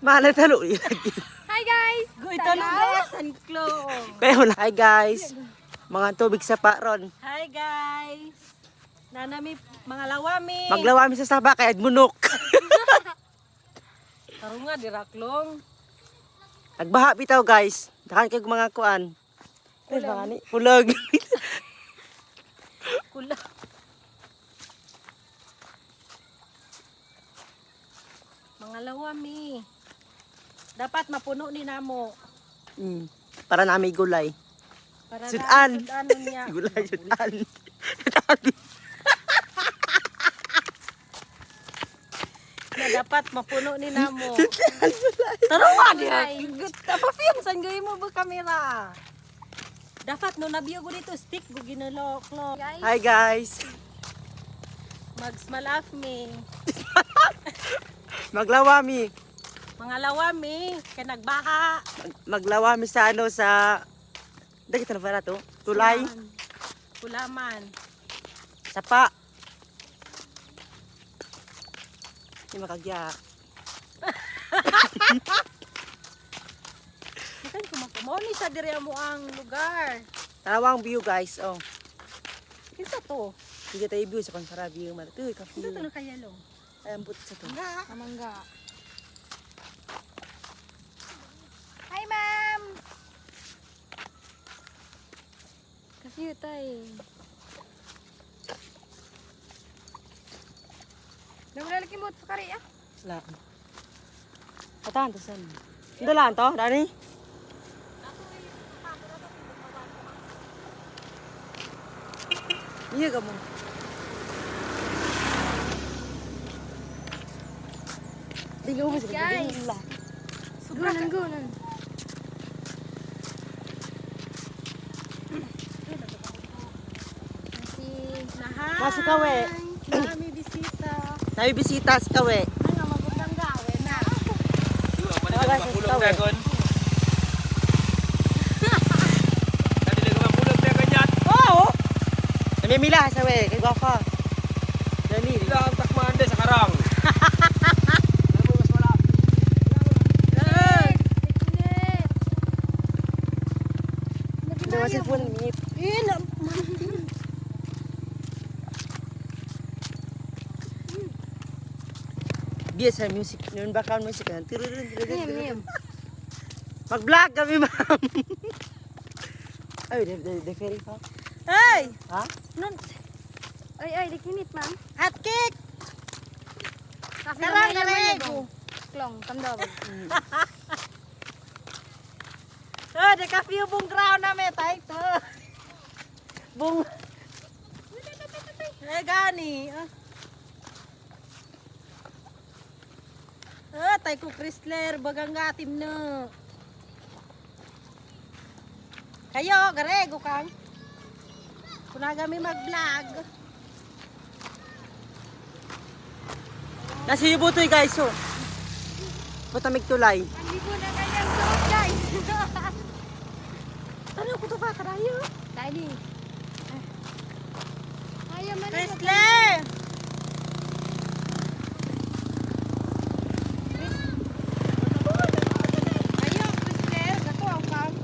Mahal na talo. Hi guys! Go italo guys, ang klo. Kaya wala. Hi guys. Mga tubig sa paron. Hi guys. Nanami mga lawami. Maglawami sa saba kay munok. Tarunga diraklong. Nagbaha bitaw guys. Dakan kay mga kuan. Ay, baka ni pulag. Kula. Mga lawami. Dapat mapuno ni namo. Para nami gulay. Para Sudan. na sudan niya. Gulay sudan. Sudan. Na dapat mapuno ni namo. Tarunga diha. Pa-film san gawin mo ba kamera? Dapat no nabiyo ko dito stick go ginalok. Guys, Hi guys. Magsmalaf mi. Maglawami. Mga lawami kay nagbaha. Maglawami sa ano sa Dagit na ba to? Tulay, Kulaman. sapa. Hindi makagya. Makan ko mao ni sa diri mo ang lugar. Talawang view guys. Oh. Kinsa to? Hindi tayo view sa konsara view. Malatoy ka Kinsa view. to nakayalo? Ay, ambot sa to. Nga. Amangga. Hi ma'am! Kasi tay. Nawala lagi mo sa kari ah. Wala. Patahan to saan? Dalaan to, Dani? Iya ka mo. Tingnan mo sila. Guys. Gunan gunan. Si Nahay. Kasi kawe. Nami bisita. Nami bisita si Kawe. Ano magundang gawe na. Wala si Kawe. Oo. Namimila sa we, kay Gwafa. Dani. Ang takmaan din sa karang. Dawa si phone minute. Eh, na, Biya sa music, noon background music. Kan. Tururun, tururun, Ma'am, tururun. ma'am. Mag-vlog kami, ma'am. Ay, de ferry pa. Hey! Ha? Nun, Ay ay, dikinit ma'am. hot cake! Kafe Karang na may karego. yaman Klong, kamdaw. Oh, de kafe bung ground na me tay to. Bung. Eh gani. Ah. Ah, tay ko Chrysler bagang atim no. Kayo, garego kang. Kuna kami mag-vlog. Nasa Yubutoy, guys, oh. Patamig tulay. Hindi ko na kanyang suot guys. Ano ko to pa karayo? Tani. Ayaw man. Chrysler! Ayo, Chrysler, gato ang kang.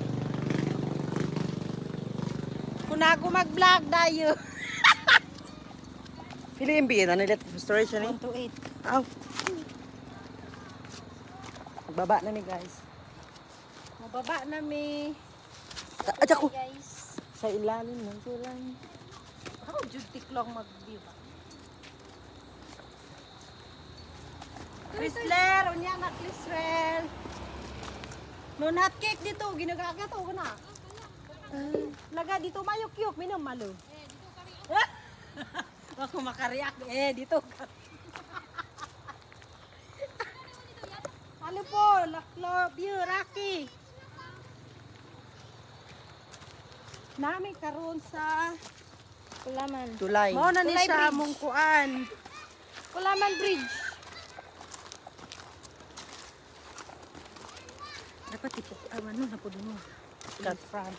Kuna ako mag-vlog dayo. Pili yung biyan, ano ulit? Restoration eh. 1 to 8. Aw. Magbaba na mi, guys. Mababa na mi. At ako. Guys. Sa ilalim ng tulay. Ako, jud tiklong mag-view ba? Chrysler, unya na Chrysler. No hot cake dito, ginagaga to ko na. Laga dito mayukyuk, minom malo. Ako makariak eh dito. Ano po, laklo, view, Rocky. Nami karon sa Kulaman. Tulay. Mao na ni Tulay siya Bridge. among kuan. Kulaman Bridge. Dapat ipok ano na pud mo. Cut. Front.